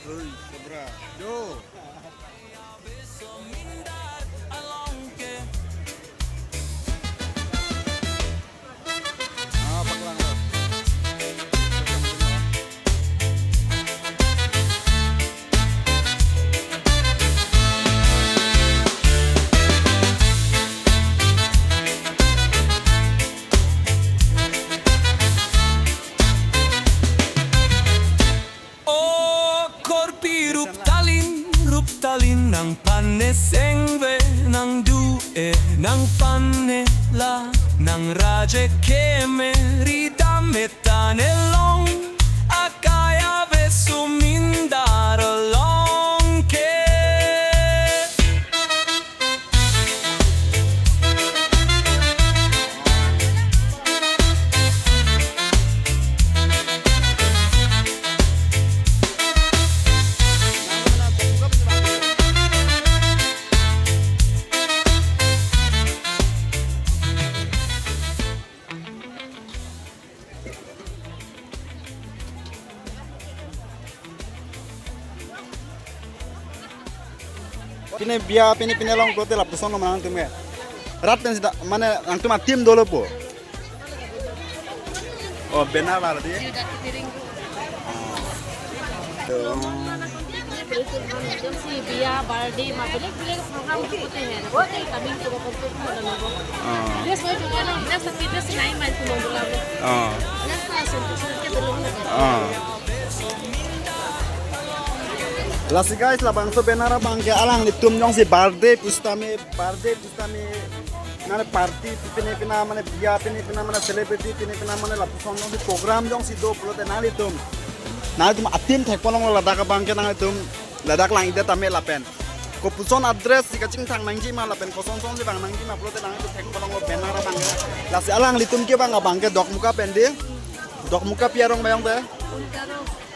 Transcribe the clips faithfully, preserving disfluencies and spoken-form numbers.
Oi, sobra. Yo. Ah, paklang lo. O korpi rup Talin, rup Talin nangpane sengve, nangdu-e nangpane la, nangraje keme ridam-e tane long, akai ave sumindar along ke. Pine biya, pine pine long pulote lapuson lo ma nangtum ke. Rat pen sida, mane nangtum a-team dolo po. Oh, banner wala di. Judat Piring. Oh. Jam si biya, birthday, ma belek belek program tu hote hain. Hote kami tu ko tu ko na ko. Oh. Dress mai tu ko na, dress tapi dress nai mai tu mong bola. Oh. Dress na sun tu sun ke belum na. Oh. Lasi guys, labangso banner abang ke alanglitum jongsi birthday pusitame, birthday pusitame, mane party pine pina, mane biya pine pina, mane celebrity pine pina, mane lapuson jongsi program jongsi do pulote nanglitum, nanglitum a-team thekponlonglo ladak abang ke nanglitum, ladak lang-idet tame lapen kopuson a-dress si kachingthang nangji ma lapen koson son si vang nangji ma pulote nanglitum thekponlonglo banner abang ke. Lasi alanglitum kevang abang ke Dokmoka pen di. Dokmoka pi arong bayong te?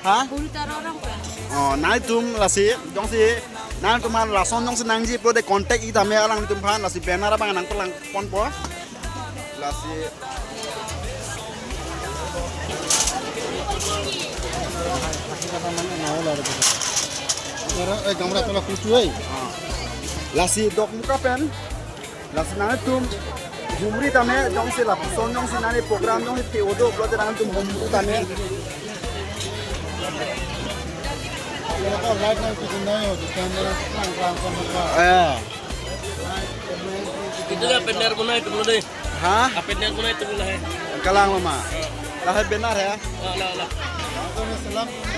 Ha? Bulu taro orang pa. Oh, nangtum lasi, jongsi, nangtum aphan lason jongsi nangji pulote contact-i tame alanglitum aphan, lasi banner abang nangpalang ponpo. Lasi. Era, eh, gamra tola kuchu, eh. Ah. Lasi Dokmoka pen. Lasi nangtum humri tame jongsi lapuson jongsi nangli program jongsi te-o do pulote nangtum humri tame. Light nang tu nai ho, dukan nang lang lang kon ka. Eh. Itu dah pender punai itu dulu deh. Ha? Ah, pender punai itu dulu hai. Kalang mama. Lahai benar ya? Lah, lah, lah.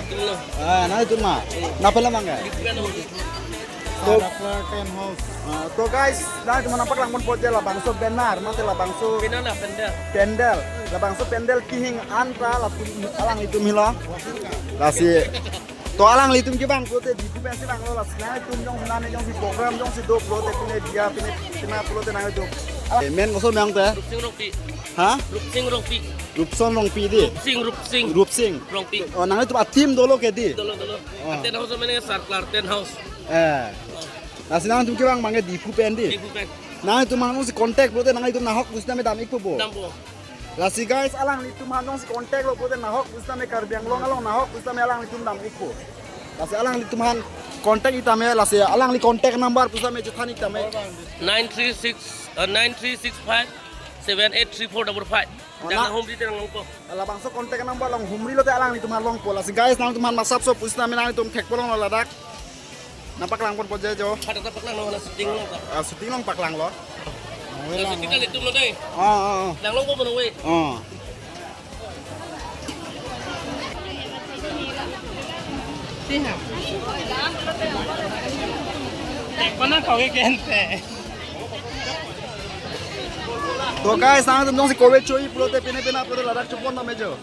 Itu dulu. Ah, nangtum ma. Napa lamang ya? Itu kan. To, Sarapla Tent House. Ah, to guys, nangtum aphan nangpaklang ponpo je labangso banner, mate labangso Pinana pandal. Pandal. Labangso pandal kehing anta lapu alanglitum helo. Lasi. To alanglitum kevang pulote Diphu pensi vanglo, lasi nangtum jongsi nane jongsi program jongsi do pulote pine biya pine pina pulote nangtum. Eh, men koson meyang te? Rupsing Rongpi. Ha? Rupsing Rongpi. Rupson Rongpi di. Rupsing, Rupsing. Rupsing. Rongpi. Oh, nangtum a-team dolo ke di? Dolo, dolo. Oh. Tent house mane Sarklar Tent House. Eh. Lasi nangtum kevang abang ke Diphu pen di. Diphu pen. Nangtum aphan jongsi contact pulote nangtum nahok pusitame dam-ikpo bo. Dampo. Lasi guys, alanglitum aphan jongsi contact lo pulote nahok pusitame Karbi Anglong along nahok pusitame alanglitum dam-ikpo. Lasi alanglitum aphan contact-i tame, lasi alangli contact number pusitame chethan-ik tame. Nine three six, uh, nine three six five seven eight three four double five. Oh, jang na- humri te nanglongpo. Labangso contact number along humri lote alanglitum aphan longpo. Lasi guys, nangtum aphan masap so pusitame nangtum thekponlonglo ladak. Nangpaklang ponpo je jo. Pada ta paklang lo, na shooting lo ta. Ah, shooting along paklang lo. Na shooting kalitum lo dei. Ah, ah, ah. Nanglongpo mo we. Ah. Mana kau ke kente. To guys, nangtum jongsi kove cho-i pulote pine pina pulote ladak chopon tame jo.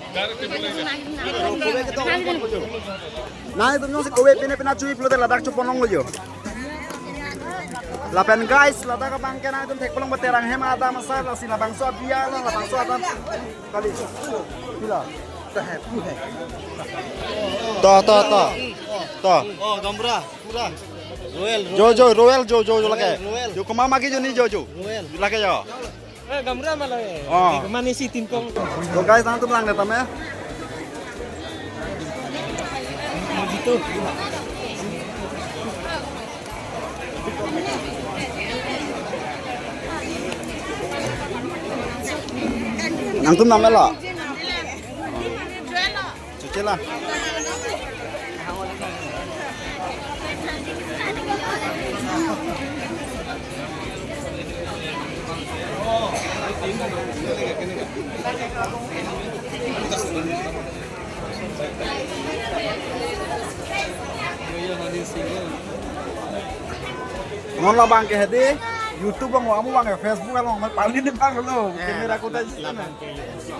Kove ketok ponpo jo. Nangtum jongsi kove pine pina cho-i pulote ladak choponlonglo jo. Lapen guys, ladak abang ke nangtum thekponlong ba Terang Hem adam asar, lasi labangso abiya lo, labangso adam. Kali. Pila. To, to, to. To. Oh, gamra, pura. Royal, jo, jo, Royal, jo, jo, jo lake. Royal, Royal. Jo, koma magi jo ni jo, jo. Royal. Lake jo. Eh, gamra malah, eh. Oh. Mane si tingkong. To guys, nangtum lang datang ya. Begitu. Nangtum nam lo? Chuche la. Non labang ke hedi, YouTube along, amo abang ke Facebook along, man pali ni bang lo, eh, camera ko ta la-, labang ke.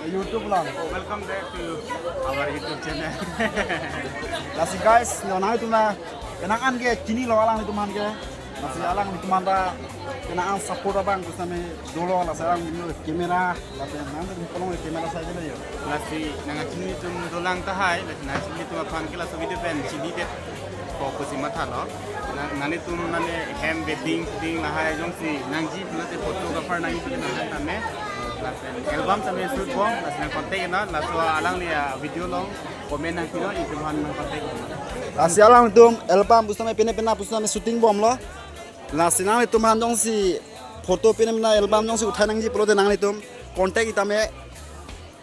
YouTube lang. Welcome back to our YouTube channel. Lasi guys, yo nangtum na, kenang an ke chinilo alanglitum an ke. Lasi alanglitum an ta, kenang an support abang, terus nami dolo, lasi alang ini camera, lasi nang tu kolong camera saja deh yo. Lasi nangchinilo atum dolang tahai, lasi nangchinilo atum aphan ke laso video pen chinidet ko pusi mathalo. Na, nanglitum mane hem wedding shooting lahai jongsi nangji pulote photographer nangji pulote nangthan tame. Lapen album tame shoot bom, lasi nang contact non, laso alangli a-video along comment nangpidun, itum aphan nang contact non. Lasi alanglitum album pusitame pine pina pusitame shooting bomlo. Lasi nanglitum aphan jongsi photo pine pina album jongsi uthai nangji pulote nanglitum contact tame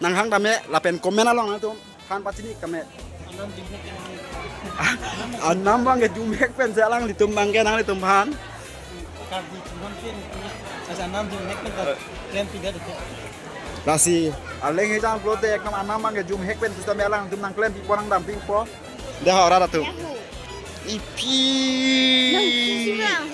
nanghang tame lapen comment along nangtum than pachini tame. Anam abang ke jumhek pen si alanglitum abang ke nanglitum aphan. Karbi Chunhon pen, asa anam jumhek pen ta klem pidet. Lasi aleng hejang pulote ekdom anam abang ke jumhek pen pusitame alanglitum nang klem pipo nangdam pipo. Dei ho rat atum. Ipi. Nang kisi bang.